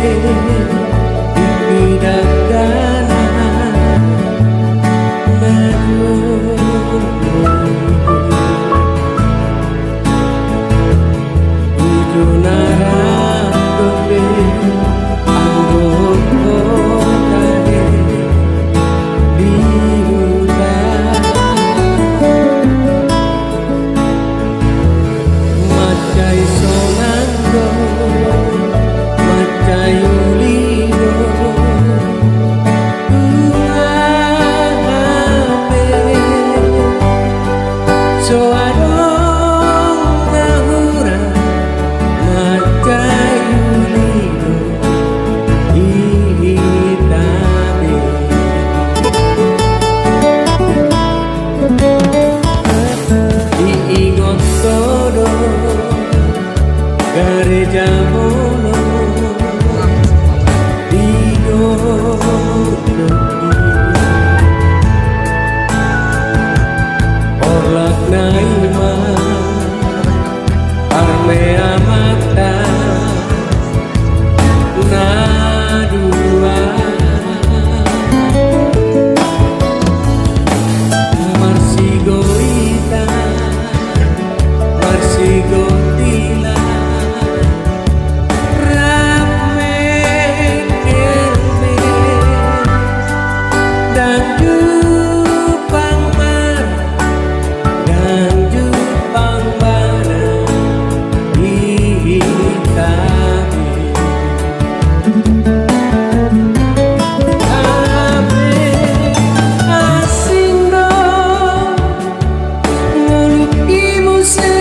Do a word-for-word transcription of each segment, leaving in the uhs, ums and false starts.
Di dangdana na dua. Tujuh na rap dope anggo kota di huta. Mansai sonang do, mansai uli do, tua hape. So adong na hurang, mansai uli do. Hita be. Diingot ho do gareja molo di dolok i. Orlak na i ma parmeamanta na dua. Marsigoitan, marsigotila, rap mengkelmeng, dang jumpang ma Dang jumpang bana di hita be. Hape asing do ngolungki muse,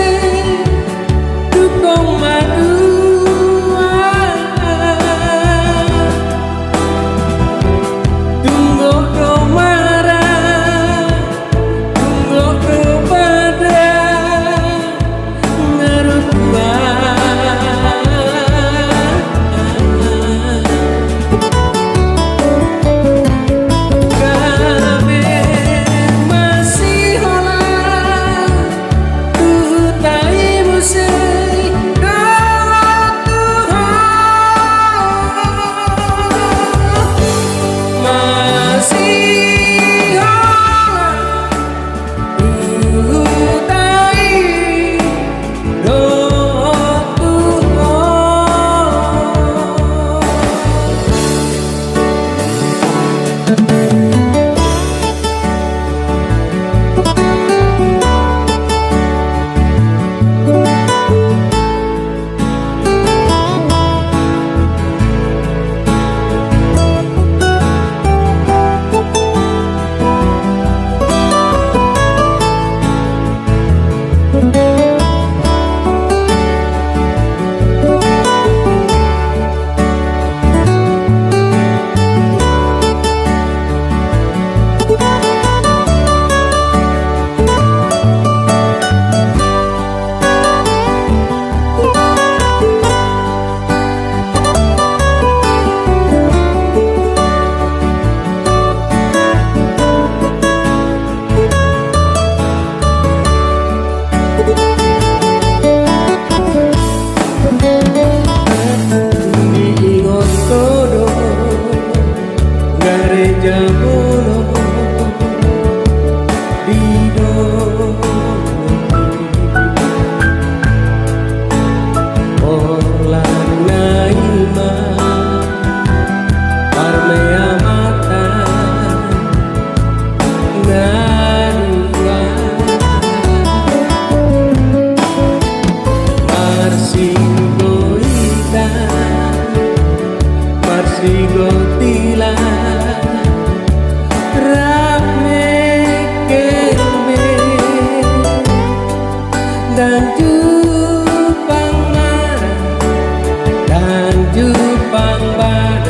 tung madua. Tung gok do mara, tung gok do bada, na ro tua. Gabe masihola tu huta i muse dohot tu ho. Masihola tu huta i dohot tu ho. Diingot ho do gareja molo di dolok i. Orlak na i ma parmeamanta na dua. Marsigoitan, marsigotila, rap mengkelmeng, dang jumpang mara, dang jumpang bana.